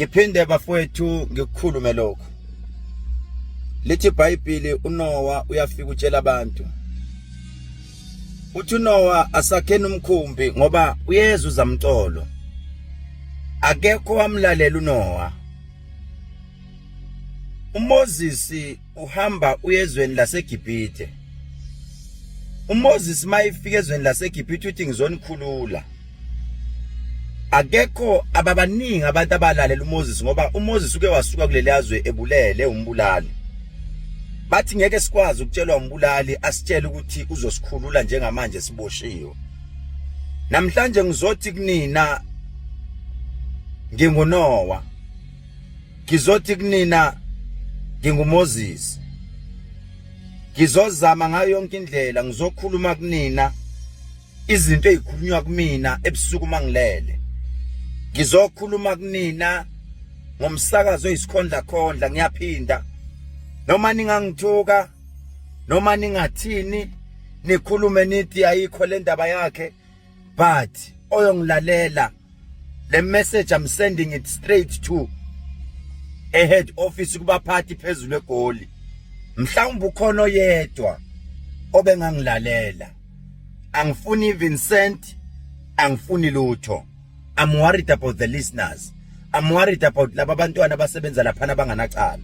Ngiphinde bafowethu ngikukhulume lokhu. Lithi iBhayibheli uNowa uyafika utshela abantu. Uthi uNowa asakheni umkhumbi ngoba uyeza uzamcolo. Akekho wamlalela uNowa. UMoses uhamba uyezweni laseGibhithe. uMoses mayefika ezweni laseGibhithe uthi ngizonikhulula. Akekho ababaningi abantu abalalela uMoses ngoba uMoses uke wasuka kuleli azwe ebulele umbulali. Bathi ngeke sikwazi ukutshelwa umbulali asitshele ukuthi uzosikhulula njengamanje siboshiwe. Namhlanje ngizothi kunina nginguNowa. Ngizothi kunina nginguMoses. Ngizozama ngayo yonke indlela ngizokhuluma kunina izinto ezikhulunywa kumina ebusuku mangilele. Ngizokhuluma kunina ngomsakazo oyisikhondla khondla ngiyaphinda. Noma ningangithuka noma ningathini nikhulume nithi ayikho le ndaba yakhe but oyongilalela le message I'm sending it straight to a head office kubaphathi phezulu eGoli mhlawumbe ukhona oyedwa obengangilalela angifuni even cent angifuni lutho I'm worried about the listeners I'm worried about laba bantwana abasebenza laphana banganacala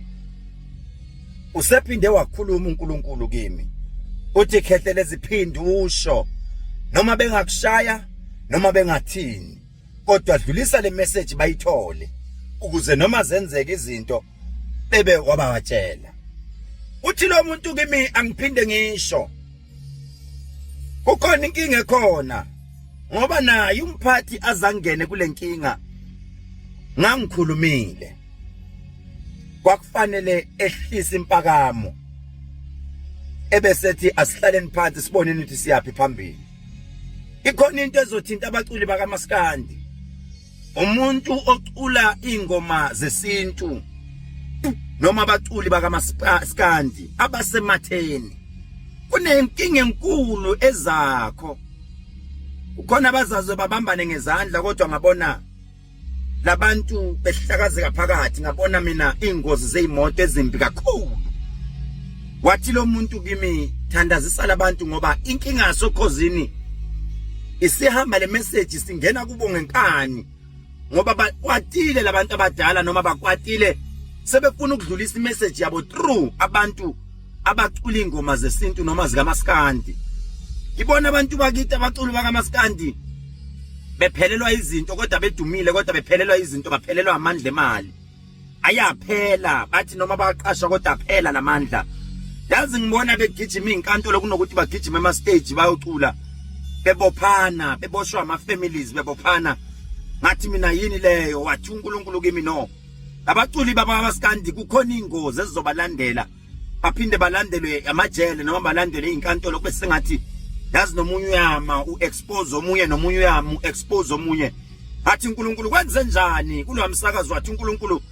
usephinde wakhuluma uNkulunkulu kimi uthi khehle leziphindi usho noma bengakushaya noma bengathini kodwa dlulisa le message bayithole ukuze noma zenzeke izinto bebe wabatshela uthi lo muntu kimi angiphinde ngisho kukhona inkinga ekhona ngoba naye umphathi azangene kule nkinga ngangikhulumile kwakufanele ehlise impakamo ebesethi asihlaleni phansi siboneni ukuthi siyaphi phambili ikhona into ezothinta abaculi bakamaskandi umuntu ocula ingoma zesintu noma abaculi bakamaskandi abasematheni kunenkinga enkulu ezakho kukhona abazazo babambane ngezandla kodwa ngabona labantu behlakazeka phakathi ngabona mina ingozi zezimoto ezimbi kakhulu wathi lo muntu kimi thandazisa labantu ngoba inkinga yasokhozini isihamba le message singena kubo ngenkani ngoba bakwatile labantu abadala noma bakwatile sebefuna ukudlulisa imessage yabo through abantu abacula ingoma zesintu noma zikamaskandi ngibona abantu bakithi abaculi bakamaskandi bephelelwa izinto kodwa bedumile kodwa bephelelwa izinto baphelelwa amandla emali ayaphela bathi noma baqasha kodwa aphela lamandla yazi ngibona begijima izinkantolo kunokuthi bagijime ema stage bayocula bebophana beboshwa ama families bebophana ngathi mina yini leyo wathi uNkulunkulu kimi no abaculi baba abaskandi kukhona ingozi ezizobalandela baphinde balandelwe amajele noma balandelwe izinkantolo kube sengathi yazi nomunye uyama uexpose omunye nomunye uyama uexpose omunye athi uNkulunkulu kwenze njani kulowa msakazo wathi uNkulunkulu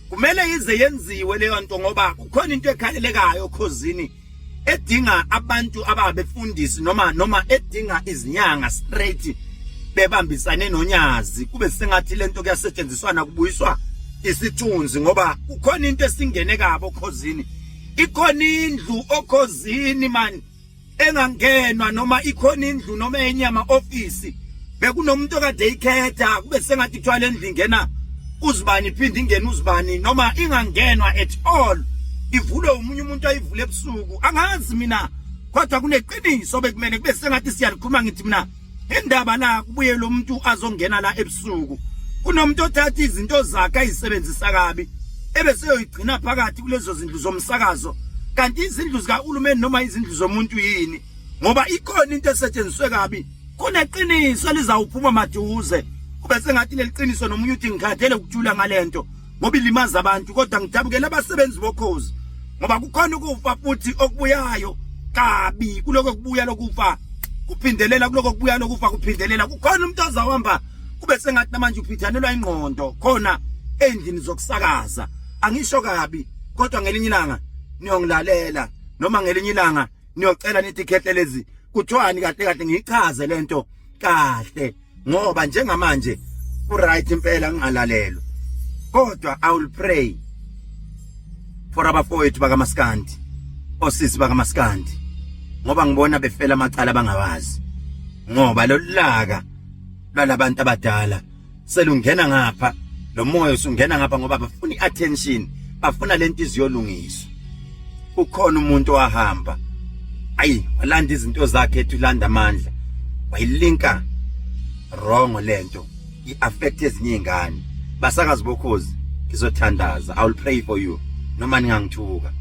kumele ize yenziwe leyo nto ngoba kukhona into ekhalelekayo khozini edinga abantu ababefundisi noma noma edinga izinyanga straight bebambisane nonyazi kube sengathi lento kuyasetshenziswana kubuyiswa isithunzi ngoba kukhona into esingene kabo khozini ikhona indlu okhozini man engangenwa noma ikhona indlu noma enyama office bekunomuntu okade ikhetha kube sengathi kuthiwa le ndlu ingena uzibani iphinde ingene uzibani noma ingangenwa at all ivulwe umunye umuntu ayivule ebusuku angazi mina kodwa kuneqiniso bekumele kube sengathi siyalikhuluma ngithi mina indaba la kubuye lo muntu azongena la ebusuku kunomuntu othatha izinto zakhe ayisebenzisa kabi ebese yoyigcina phakathi kulezo zindlu zomsakazo kanti izindlu zikahulumeni noma izindlu zomuntu yini ngoba ikhona into esetshenziswe kabi kuneqiniso elizawuphuma maduze kube sengathi leli qiniso nomunye uthi ngikhathele ukuthula ngalento ngoba ilimaza abantu kodwa ngidabukela abasebenzi bokhozi ngoba kukhona ukufa futhi okubuyayo kabi kuloko kubuya lokufa kuphindelela kuloko kubuya lokufa kuphindelela kukhona umuntu ozawuhamba kube sengathi namanje uphithanelwa ingqondo khona endlini zokusakaza angisho kabi kodwa ngelinye ilanga niyongilalela noma ngelinye ilanga niyocela nithi khehle lezi kuthiwani kahle kahle ngiyichaze lento kahle ngoba njengamanje ku right impela ngingalalelwa. Kodwa I will pray for abafowethu bakamaskandi, osisi bakamaskandi, ngoba ngibona befela amacala abangawazi, ngoba lolaka lwalabantu abadala selungena ngapha, lo moya usungena ngapha, ngoba bafuna iattention, bafuna lento iziyolungiswa. Ukhona umuntu owahamba, ayi, walanda izinto zakhe, ethi ulanda amandla, wayilinka wrong lento, i-affect ezinye izingane. Basakazi bokhozi, ngizothandaza, I will pray for you noma ningangithuka.